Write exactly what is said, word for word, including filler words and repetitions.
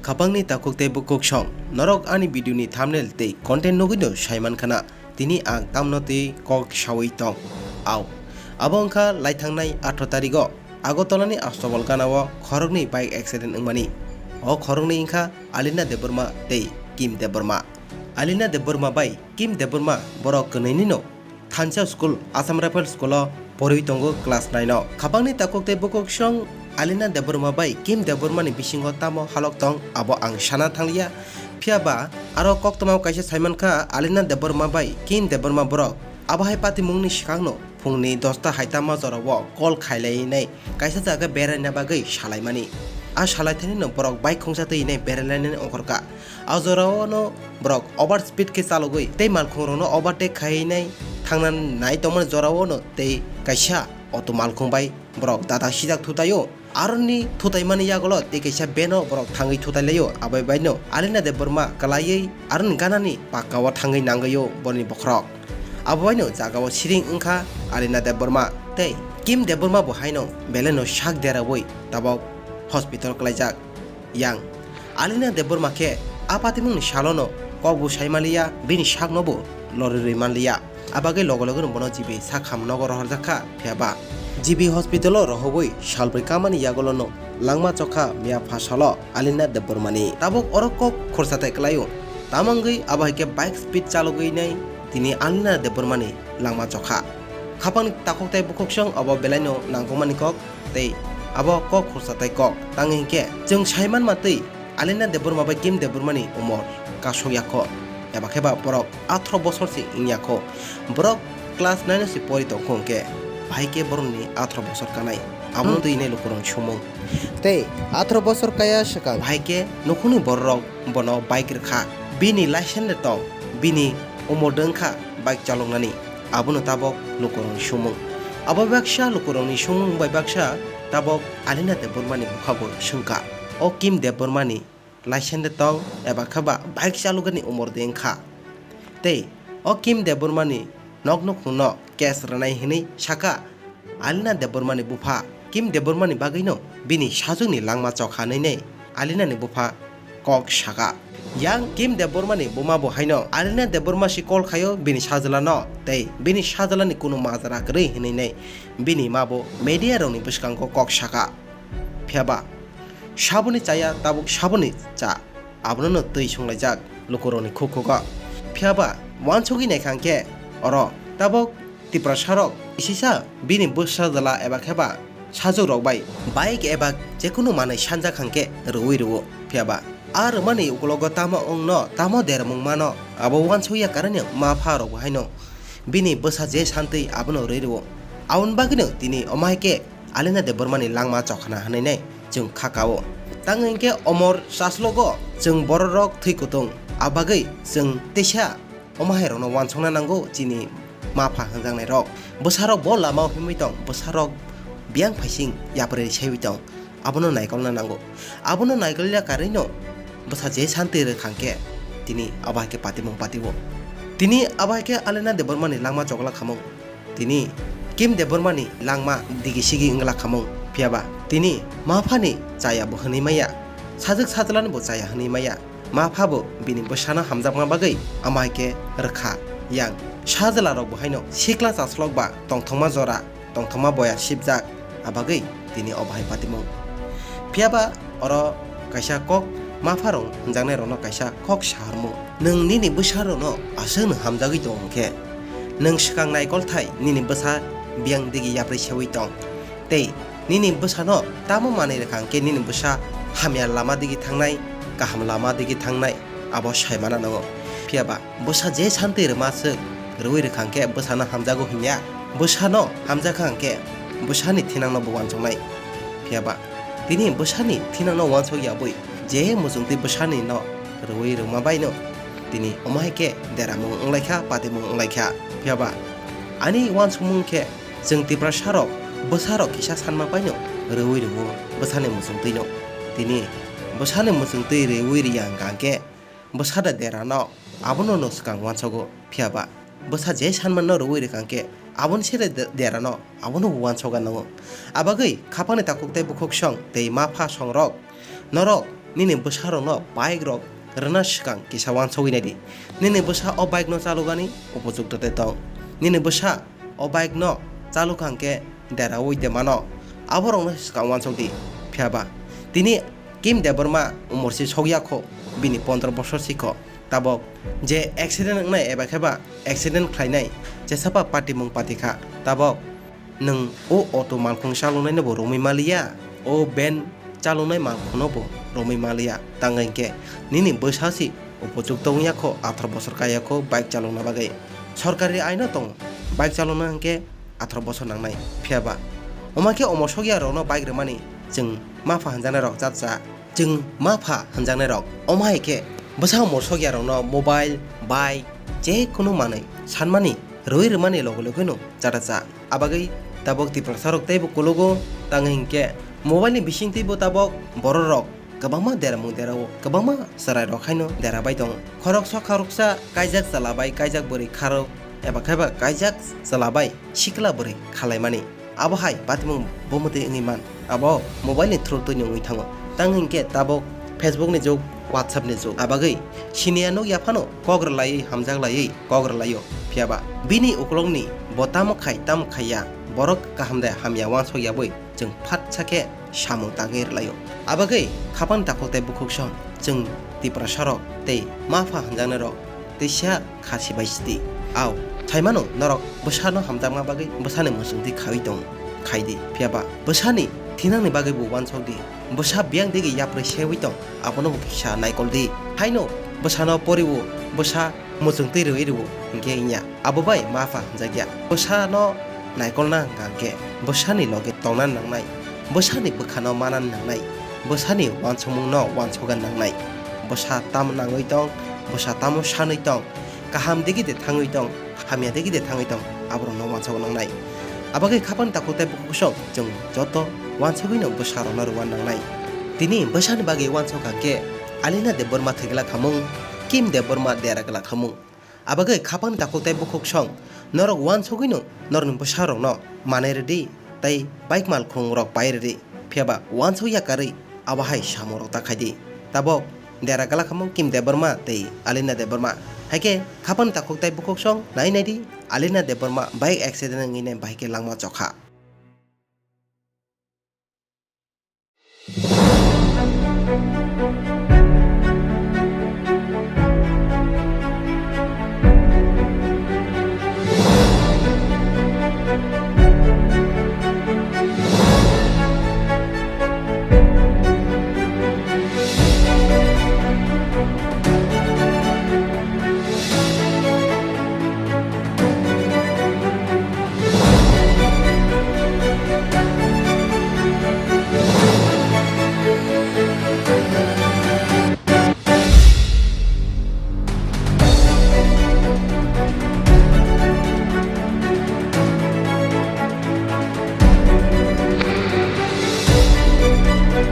Khapangni takhuk tei bukhuk song, norok ani video ni thumbnail tei content nugwino saiman khana, tini ang tamno tei kok sawi tong. Au, abo wngkha laithangnai athro tarigo Agartala ni Astabal gana o khoroknwi bike accident wngmani. O khoroknwi wngkha Alina Debbarma tei Kim Debbarma. Alina Debbarma bai Kim Debbarma borok kwnwi nino Thansa School, Assam Rifle School o porwi tongo class nine o. Khapangni takhuk tei bukhuk song Alina Debbarma bai Kim Debbarma ni bisingo tamo halok tong abo ang sana thangliya. Phiya ba aro koktwma o kaisa saiman kha Alina Debbarma bai Kim Debbarma borok abo hai patimungni swkangno phungni dosta hai tama jorao call khailainai kaisa jaga beraina bagwi salaimani. A salaithanino borok bike khungsa twi hinai berailainani ongkhorkha. A jorao no borok over speed khe chalogwi tei malkhungrokno overtake khaiwi nai thangna nai tongmani jorao no tei kaisa auto malkhung bai borok dada sijak thutaio. Aroni thutaimani yagulo tei kaisa van o borok thangwi thutailaio. Abai baino Alina Debbarma kwlaiwi aroni ganani pakka o thangwi nangwio boni bokhorok. Abo baino jagao siring wngkha Alina Debbarma tei Kim Debbarma bo haino belaino sak deraui tabok hospital kwlaijak. Yang Alina Debbarma khe a patimungni salono kokbo saimaliya, bini saknobo lorwi rwi manliya. Abagwi loge logeno bono G B sak ham nogo rohorjak kha. Phiya ba G B hospital o rohogwi salbrwi kamani yagulono langma chokha miya pha salo Alina Debbarmani. Tabuk oro kok khorsa tai kwlaio. Tamo wngwi abo hai khe bike speed chalogwi nai tini Alina Debbarmani langma chokha. Khapangni takhuk tei bukhuk song abo belaino nangkukmani kok tei abo kok khorsa tai kok. Tang hinkhe chwng saiman ma twi Alina Debbarma bai Kim Debbarmani umor kasuk yakho, eba khe ba borok athro bosor se wng yakho. Borok class nine o se pori tongkho hwnkhe bahai khe borokni athro bosor kanai. Abono twi hinai lukurokni sumung. Tei athro bosor kaya swkang bahai khe nukhungni bororok bono bike rwkha. Bini license de tong, bini umor de wngkha bike chaloknani. Abono tabok lukurokni sumung. Abo baksa lukurokni sumung bai baksa tabok Alina Debbarmani bupha bo swngkha. O Kim Debbarmani license de tong eba khe ba bike chalokani umor de wngkha. Tei o Kim Debbarmani nok nukhungno case rwnai hinwi sakha Alina Debbarmani bupha. Kim Debbarmani bagwino bini sajwkni langma chokha hinwi Alinani bupha kok sakha. Yang Kim Debbarmani buma bo haino Alina Debbarma si call khaio bini sajwlano tei bini sajwlani kunu majra kwrwi hinwi bini ma bo media rokni bwskango kok sakha. Phiya ba saboni chaya tabuk saboni cha, abono no twi songlaijak lukurokni khukhugo. Phiya ba uansugwi naikha hwnkhe oro tabuk Tiprasarok kisisa bini bwsa jwla eba khe ba sajwkrok bai bike eba jekunu manwi sanjak hwnkhe rwui rwo. Phiya ba a rwmani ukologo tamo wngno tamo dermung mano abo uansukya kainwi ma pha rok bo haino bini bwsa je santwi abono rwi rwo. Aboni bagwino tini omo hai khe Alina Debbarmani langma chokhana hinwi chwng kha kao. Tang hinkhe omor chaslogo chwng bororok thwi kutung, abagwi chwng teisa omo hai rokno uansukna nango chini ma pha hwnjaknai rok. Bwsarok bo lama o himwi tong, bwsarok biyang phaising yapri saiwi tong, abono naikolna nango. Abono naikolya karwino bwsa je santwi rwkha hwnkhe tini abo hai khe patimung patio. Tini abo hai khe Alina Debbarmani langma chokla khamung. Tini Kim Debbarmani langma digi sigi wngla khamung. Phiya ba tini ma phani chaya bo hwnwi maya, sajwk sajwlani bo chaya hwnwi maya. Ma pha bo bini bwsano hamjakma bagwi amo hai khe rwkha. Yang sajwlarok bo haino sikla chaslok ba tongthokma jora, tongthokma boya sibjak, abagwi tini obo hai patimung. Phiya ba oro kaisa kok ma pha rok hwnjaknai rokno kaisa kok saharmung. Nwng nini bwsa rokno aswk nwng hamjagwi tong hwnkhe, nwng swkang naikolthai nini bwsa biyang digi yapri sewi tong, tei nini bwsano tamo manwi rwkha hwnkhe nini bwsa hamya lama digi thangnai, kaham lama digi thangnai, abo saimana nango. Phiya ba bwsa je santwi rwma swk rwui rwkha hwnkhe bwsano hamjago hinya. Bwsano hamjakha hwnkhe bwsani thinangno bo uansuknai. Phiya ba tini bwsani thinangno uansuk yabwi je muchungtwi bwsani no rwui rwma baino tini omo hai khe deramung wnglaikha, patimung wnglaikha. Phiya ba ani uansukmung khe chwng Tiprasarok bwsarok kisa sanma baino rwui rwo bwsani muchungtwino. Tini bwsani muchungtwi rwui rwya hwnkha hwnkhe bwsa da derano abono no swkang uansugo. Phiya ba bwsa je sanmano rwui rwkha hwnkhe aboni sere de-, derano abono bo uansuga nango. Abagwi khapangni takhuk tei bukhuk song tei ma pha songrok norok nini bwsarokno bike rok rwna swkang kisa uansugwi naidi. Nini bwsa o bike no chalugani upojukto de tong. Nini bwsa o bike no chalukha hwnkhe deraui de mano. Aborokno swkang uansukdi. Phiyaba tini Kim Debbarma umorsi sokya kho, bini pondro bosor si kho. Tabok je accident wngnai eba khe ba accident khlainai, jesaba patimung pati kha. Tabok nwng o auto malkhung chaloknaino bo romwi maliya, o van chaloknai malkhungno bo romwi maliya. Tang hinkhe nini bwsa si upojukto wngya kho, atharo bosor kaiya kho bike chalokna bagwi. Sorkari aino tongo, bike chalokna hinkhe atharo bosor nangnai. Phiyaba omo khe omo sokya rokno bike rwmani chwng mapha hwnjaknai rok cha cha. Chwng mapha hwnjaknai rok omo hai khe bwsa omo sokya rokno mobile, bike, je kunu manwi sanmani rwi rwmani loge logeno cha cha. Abagwi tabok Tiprasa rok teibo kulugo, tang hinkhe mobile ni bisingtwibo tabok borok rok kwbangma deramung derao, kwbangma chwrai rok haino derabai tongo. Khoroksa khoroksa kaijak chwla bai kaijak bwrwi kharok eba khe ba kaijak chwla bai sikla bwrwi khalaimani. Abo hai patimung bumutwi wngwi man, abo mobile ni through twi wngwi thango. Tang hinkhe tabok Facebook ni jug, WhatsApp ni jug, abagwi siniya nukya phano kok rwlaiwi hamjak laiwi kok rwlaio. Phiyaba bini ukulokni bo tamo khai tamo khaiya, borok kaham de hamya uansuk yabwi chwng phatsa khe samung tangwi rwlaio. Abagwi khapang takhuk tei bukhuk song chwng Tiprasa rok tei mapha hwnjaknai rok teisa kha sibai sidi. Au, saimano norok bwsano hamjakma bagwi bwsani muchungtwi khawi tong, khaidi. Phiyaba bwsani thinangni bagwi bo uansukdi. Bwsa biyang digi yaprwi sewi tong, abono bo kisa naikoldi. Haino bwsano poriwo, bwsa muchungtwi rwi rwo hinkhe wngya. Abo bai mapha hwnjakya. Bwsano naikolna hwnkha khe bwsani loge tongna nangnai, bwsani bwkhano mana nangnai, bwsani uansukmungno uansukna nangnai. Bwsa tamo nangwi tong, bwsa tamo sanwi tong, kaham digi de thangwi tong, hamya digi de thangwi tong, aborokno uansukna nangnai. Abagwi khapang takhuk tei bukhuk song chwng joto uansugwino bwsarokno rwna nangnai. Tini bwsani bagwi uansukha khe Alina Debbarma thwigwlak hamung, Kim Debbarma dera gwlak hamung. Abagwi khapang takhuk tei bukhuk song norok uansugwino norokni bwsarokno manwi rwdi tei bike malkhung rok pai rwdi. Phiyaba uansuk yakarwi abo hai samung rok ta khaidi. Tabok dera gwlak hamung Kim Debbarma tei Alina Debbarma. Haikhe khapang takhuk tei bukhuk song nai naidi, Alina Debbarma bike accident wngwi nai bahai khe langma chokha.